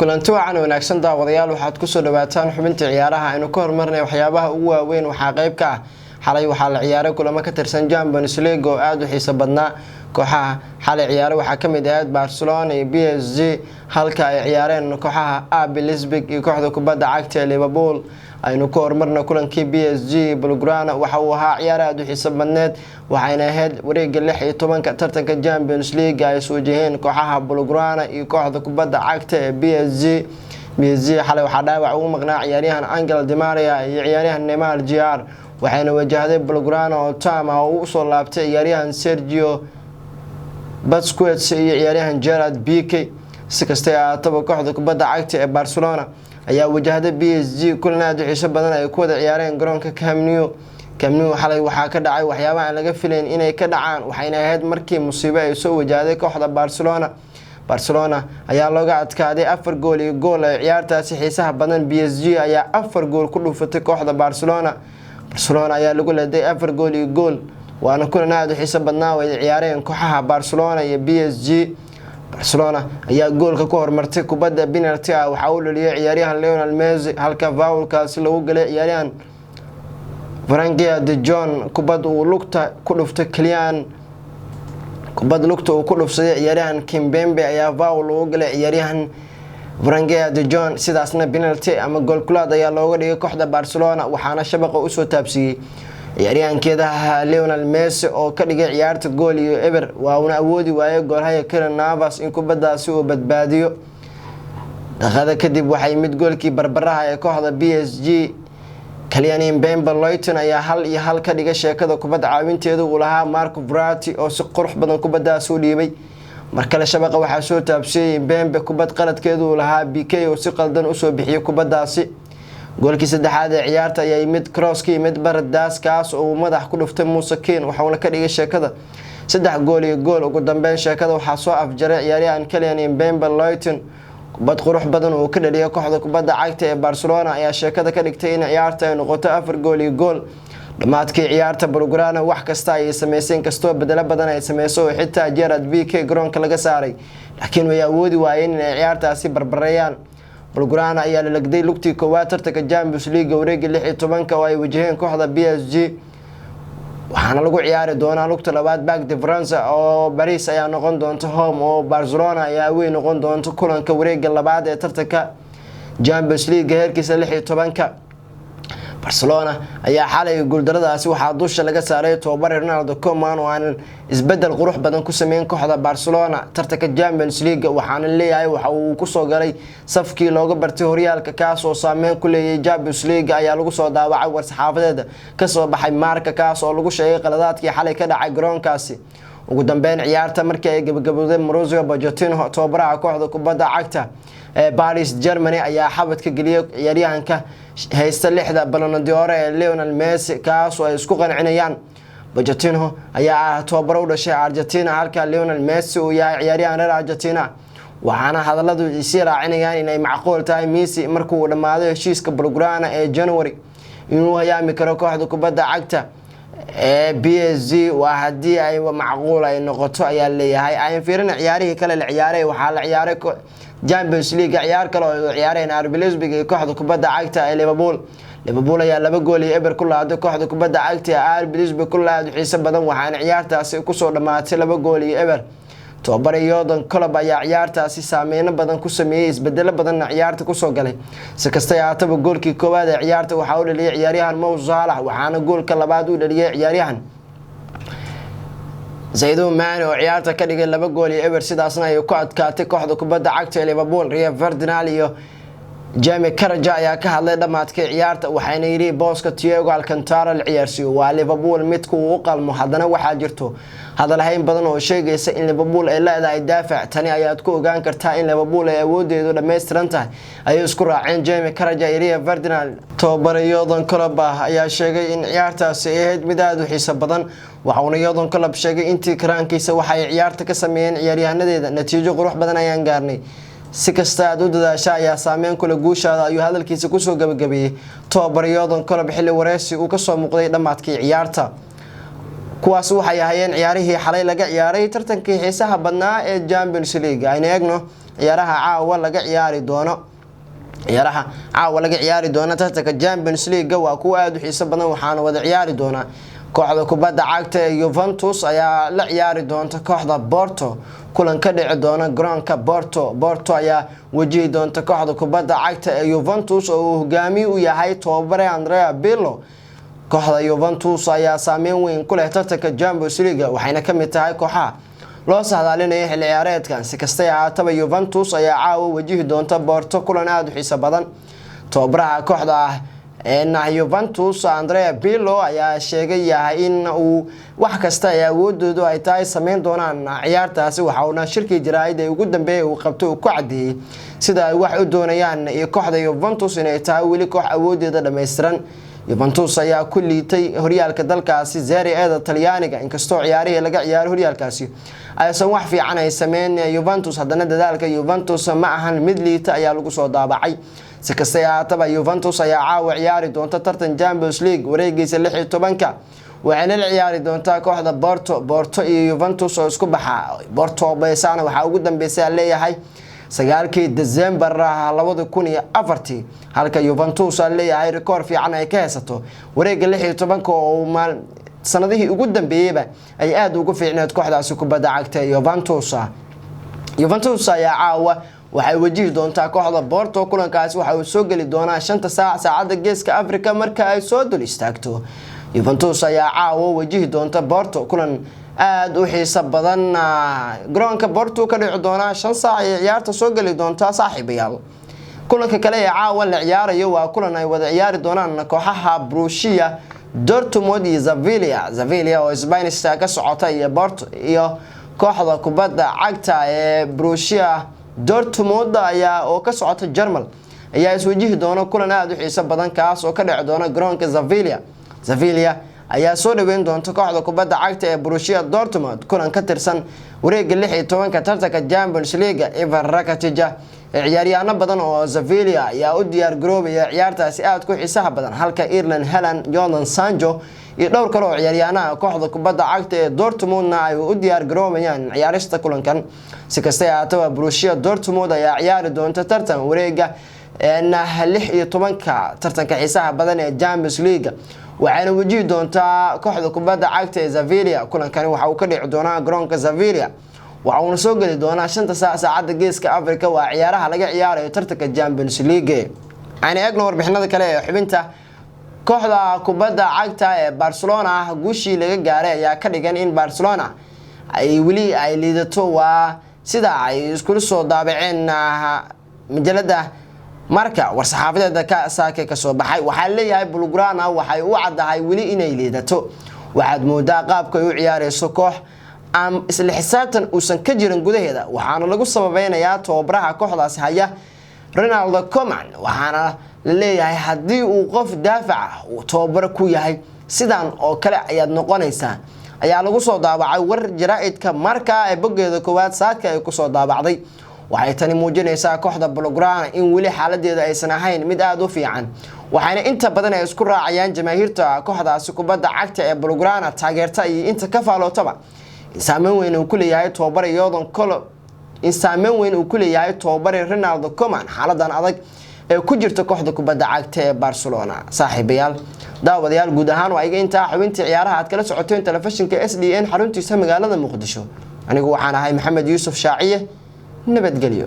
Kulanti wacan wanaagsan, daawadayaal. Waxaad kusoo dhawaataan xubinta ciyaaraha. Aynu ka hormarnay waxyaabaha ugu waaweyn. Waxaa qeyb ka ah, xalay waxaa la ciyaaray kulamo ka tirsan Champions League oo aada u xiiso badnaa. Kooxaha xalay ciyaaray waxaa kamid ahayd Barcelona iyo PSG, halka ay ciyaareen kooxaha RB Leipzig iyo kooxda kubadda cagta ee Liverpool. Aynu ku horumarna kulankii PSG Blaugrana. Waxa uu ahaa ciyaar aada u xiiso badneed, waxayna ahayd wareega 16-ka tartanka Champions League ay is wajaheen kooxaha Blaugrana iyo kooxda kubadda cagta ee PSG. PSG xalay waxaa dhaawac ugu maqnaa ciyaaryahan Angel Di Maria iyo ciyaaryahan Neymar Jr, waxayna wajahday Blaugrana oo tam ah oo usoo laabtay ciyaaryahan Sergio Busquets iyo ciyaaryahan Gerard Pique. Si kastay ahaataba, kooxda kubadda cagta ee Barcelona ayaa wajahday PSG kulan aada u xiiso badan ay ku wada ciyaareen garoonka Camp Nou. Camp Nou xalay waxaa ka dhacay waxyaabaha aan laga filayn inay ka dhacaan, waxayna ahayd markii musiibo ay soo wajahday kooxda Barcelona. Barcelona ayaa looga adkaaday 4 gool iyo gool ee ciyaartaasi xiisaha badan. PSG ayaa 4 gool ku dhufatay kooxda Barcelona. Barcelona ayaa lagu leeday 4 gool iyo gool, waana kulan aada u xiiso badnaa oo ay ciyaareen kooxaha Barcelona iyo PSG. Barcelona ayaa goolka ku horumartay. Kubadda penalty ah waxaa u dhaliyay ciyaaryahan Lionel Messi, halka foulkaasi lagu galay ciyaaryahan Frenkie de Jong. Kubad uu lugta ku dhuftay Kylian, kubad lugta uu ku dhufsaday ciyaaryahan Kimpembe ayaa foul lagu galay ciyaaryahan Frenkie de Jong, sidaasna penalty ama goolkulaad ayaa looga dhigay kooxda Barcelona, waxaana shabaqa usoo taabsiiyey ciyaaryahankeeda Lionel Messi oo ka dhigay ciyaarta 1-0. Waa uuna awoodi waayay goolhaya Keylor Navas in kubadaasi uu badbaadiyo. Daqiiqada kadib waxay mid goolkii barbaraha ee kooxda PSG. Kylian Mbappe Lottin ayaa 1-1 ka dhigay sheekada, kubadda caawinteeda uu lahaa Marco Verratti oo si qurux badan kubadaasi u dhiibay. Mar kale shabaqa waxaa soo taabsiyey Mbappe, kubad qaladkeedu uu lahaa Pique oo si qaldan usoo bixiyey kubadaasi. Goolkii saddexaad ee ciyaarta ayaa yimid cross ka yimid Paredes, kaas oo uu madax ku dhuftay Moise Kean, waxauna ka dhigay sheekada 3 gool iyo gool. Ugu dambeyn sheekada waxaa soo afjaray ciyaaryahan Kylian Mbappe Lottin. Kubad qurux badan uu ka dhaliyay kooxda kubadda cagta ee Barcelona ayaa sheekada ka dhigtay in ciyaarta ay noqoto 4 gool iyo gool. Dhammaadkii ciyaarta Blaugrana wax kasta ayay sameysay, inkastoo bedelo badan ay sameyso oo xitaa Gerard Pique garoonka laga saaray, laakiin way awoodi waayeen inay ciyaartaasi barbareeyaan. Blaugrana ayaa la lagday lugtii koowaad tartanka Champions League wareega 16-ka oo ay wajaheen kooxda PSG, waxaana lagu ciyaari doonaa lugta labaad Parc de France, oo Paris ayaa noqon doonta home oo Barcelona ayaa away noqon doonta kulanka wareega labaad ee tartanka Champions League heerkiisa 16-ka. Barcelona ayaa xalay guuldaradaasi waxaa dusha laga saaray tababare Ronald Koeman oo aanan isbedel qurux badan ku sameyn kooxda Barcelona tartanka Champions League, waxaana leeyahay waxa uu kusoo galay safkii looga bartay horyaalka, kaas oo saameyn ku leeyay Champions League, ayaa lagu soo daawacay war-saxaafadeed kasoo baxay Marca, kaas oo lagu sheegay qaladaadkii xalay ka dhacay garoonkaasi. Ugu dambeyn ciyaarta markii ay gabagabowday, Mauricio Pochettino, tababaraha kooxda kubadda cagta ee Paris Germany, ayaa xabadka geliyay ciyaaryahanka haysta lixda Ballon d'Or ee Lionel Messi, kaas oo ay isku qancinayaan. Pochettino ayaa ah tababaro u dhashay Argentina, halka Lionel Messi uu yahay ciyaaryahan reer Argentina, waxaana hadalladu isii raacinayaan inay macquul tahay Messi markuu dhammaado heshiiska Blaugrana ee January inuu hayaami karo kooxda kubadda cagta ee PSG, waa haddii ay macquul ay noqoto ayaa leeyahay. Ayan fiirina ciyaarihii kale la ciyaaray. Waxaa la ciyaaray Champions League ciyaar kale oo ciyaareen RB Leipzig iyo kooxda kubadda cagta ee Liverpool. Liverpool ayaa 2 gool iyo 0 ku laaday kooxda kubadda cagta ee RB Leipzig ku laad xiiso badan, waxaana ciyaartaasi kusoo dhamaatay 2 gool iyo 0. Tababare Jurgen Klopp ayaa ciyaartaasi saameyno badan ku sameeyey, isbedelo badanna ciyaarta kusoo galay. Si kastay ahaataba, goolkii koowaad ee ciyaarta waxaa u dhaliyay ciyaaryahan Mo Salah, waxaana goolka labaad u dhaliyay ciyaaryahan Sadio Mane oo ciyaarta ka dhigay 2 gool iyo 0. Sidaasna ay ku adkaatay kooxda kubadda cagta ee Liverpool. Rio Ferdinand iyo Jamie Carragher ayaa ka hadlay dhamaadkii ciyaarta, waxayna yidhi booska Thiago Alcantara la ciyaarsiiyo waa Liverpool midku uu u qalmo. Haddana waxaa jirto hadalhayn badan oo sheegaysa in Liverpool ay leedahay daafac. Tani ayaad ku ogaan kartaa in Liverpool ay awoodeedu dhammaystiran tahay, ayay isku raaceen Jamie Carragher iyo Rio Ferdinand. Tababare Jurgen Klopp ayaa sheegay in ciyaartaasi ay ahayd mid aada u xiiso badan, waxauna Jurgen Klopp sheegay intii karaankiisa waxa ay ciyaarta ka sameeyeen ciyaaryahanadeeda. Natiijo qurux badan ayaan gaarnay, si kasta aad u dadaasha ayaa saameyn kule guushaada, ayuu hadalkiisa kusoo gabagabeeyey tababare Jurgen Klopp xilli wareysi uu kasoo muuqday dhammaadkii ciyaarta. Kuwaas waxay ahaayeen ciyaarihii xalay laga ciyaaray tartankii xiisaha badnaa ee Champions League. Aynu eegno Ciyaaraha caawa laga ciyaari doono, ciyaaraha caawa laga ciyaari doona tartanka Champions League waa kuwa aada u xiiso badan, waxaana wada ciyaari doonaa kooxda kubadda cagta ee Juventus ayaa la ciyaari doonta kooxda Porto, kulan ka dhici doona garoonka Porto. Porto ayaa wajihi doonta kooxda kubadda cagta ee Juventus oo uu hogaamiye u yahay tababare Andrea Pirlo. Kooxda Juventus ayaa saameyn weyn ku leh tartanka Champions League, waxayna ka mid tahay kooxaha loo sahdaalinayo xilli ciyaareedkan. Si kastay ahaataba, Juventus ayaa caawa wajihi doonta Porto, kulan aada u xiiso badan. Tababaraha kooxda Juventus Andrea Pirlo ayaa sheegay yahay in uu wax kasta ay awoodoodu ay tahay sameyn doonaan ciyaartaasi. Waxauna shirkii jaraa'id ee ugu dambeeyay uu qabto uu ku cadeeyey sida ay wax u doonayaan iyo kooxda Juventus inay tahay weli koox awoodeeda dhammaystiran. Juventus ayaa ku liitay horyaalka dalkaasi Serie A-da Talyaaniga. Inkastoo ciyaarihii laga ciyaaray horyaalkaasi aysan wax fiican ay sameyn Juventus, haddana dadaalka Juventus ma ahan mid liita ayaa lagu soo daabacay. Si kastay ahaataba, Juventus ayaa caawa ciyaari doonta tartan Champions League wareegiisa 16-ka, waxayna la ciyaari doontaa kooxda Porto. Porto iyo Juventus oo isku baxa, Porto beesana waxaa ugu dambeysay leeyahay 9-kii December 2004-tii, halka Juventus aa leeyahay rikoor fiican ay ka haysato wareega 16-ka oo maal sanadihii ugu dambeeyeyba ay aada ugu fiicneed kooxdaasi kubadda cagta Juventus. Juventus ayaa caawa waxay wajihi doontaa kooxda Porto. Kulankaasi waxa uu soo geli doonaa 5-ta saac saacadda Geeska Africa marka ay soo dul istaagto. Juventus ayaa caawa wajihi doonta Porto, kulan aada u xiiso badan, garoonka Porto ka dhici doonaa, 5 saac ayay ciyaarta soo geli doontaa, saaxiibayaal. Kulanka kale ee caawa la ciyaarayo waa kulan ay wada ciyaari doonaan kooxaha Borussia Dortmund iyo Sevilla. Sevilla oo Spanish-ta ka socota iyo Porto iyo kooxda kubadda cagta ee Borussia Dortmund ayaa oo ka socota Germal ayaa iswajihi doona, kulan aada u xiiso badan kaas oo ka dhici doona garoonka Sevilla. Sevilla ayaa soo dhaweyn doonta kooxda kubadda cagta ee Borussia Dortmund, kulan ka tirsan wareega 16-ka tartanka Champions League. Ivan Rakitic, ciyaaryahanno badan oo Sevilla ayaa u diyaar garoobaya ciyaartaasi aada ku xiisaha badan, halka Erling Haaland, Jadon Sancho iyo dhowr kale oo ciyaaryahanaha kooxda kubadda cagta ee Dortmundna ay u diyaar garoobayaan ciyaarista kulankan. Si kastay ahaataba, Borussia Dortmund ayaa ciyaari doonta tartan wareega 16-ka tartanka xiisaha badan ee Champions League, waxayna wajihi doontaa kooxda kubadda cagta ee Sevilla. Kulankani waxa uu ka dhici doonaa garoonka Sevilla, waxa uuna soo geli doonaa 5-ta saac saacadda Geeska Africa. Waa ciyaaraha laga ciyaarayo tartanka Champions League. Aan eegno warbixinada kale ee xubinta. Kooxda kubadda cagta ee Barcelona guushii laga gaaray ayaa ka dhigan in Barcelona ay weli ay liidato, waa sida ay iskula soo daabaceen majalada Marka war-saxaafadeeda ka saake kasoo baxay. Waxaa leeyahay Blaugrana waxay u caddahay weli inay liidato. Waxaad moodaa qaabka ay u ciyaareyso koox aan isla xisaabtan uusan ka jirin gudaheeda, waxaana lagu sababeynayaa tababaraha kooxdaasi haya Ronald Koeman. Waxaana la leeyahay haddii uu qof daafaca uu tababaro ku yahay, sidan oo kale ayaad noqonaysaa, ayaa lagu soo daabacay war jaraa'idka Marka ee boggeeda koowaad saaka ay kusoo daabacday. Waxay tani muujinaysaa kooxda Blaugrana in weli xaaladeeda aysan ahayn mid aada u fiican, waxayna inta badan ay isku raacayaan jamaahiirta kooxdaasi kubadda cagta ee Blaugrana taageerta iyo inta ka faalootaba in saameyn weyn uu ku leeyahay tababare Jurgen Klopp, in saameyn weyn uu ku leeyahay tababare Ronald Koeman xaaladan adag ee ku jirta kooxda kubadda cagta ee Barcelona. Saaxiibayaal, daawadayaal, guud ahaan waa iga intaa xubintii ciyaaraha aad kala socoteen telefishinka SDN xaruntiisa magaalada Muqdisho. Anigu waxaan ahay Maxamed Yuusuf Shaaciye. Nabadgelyo.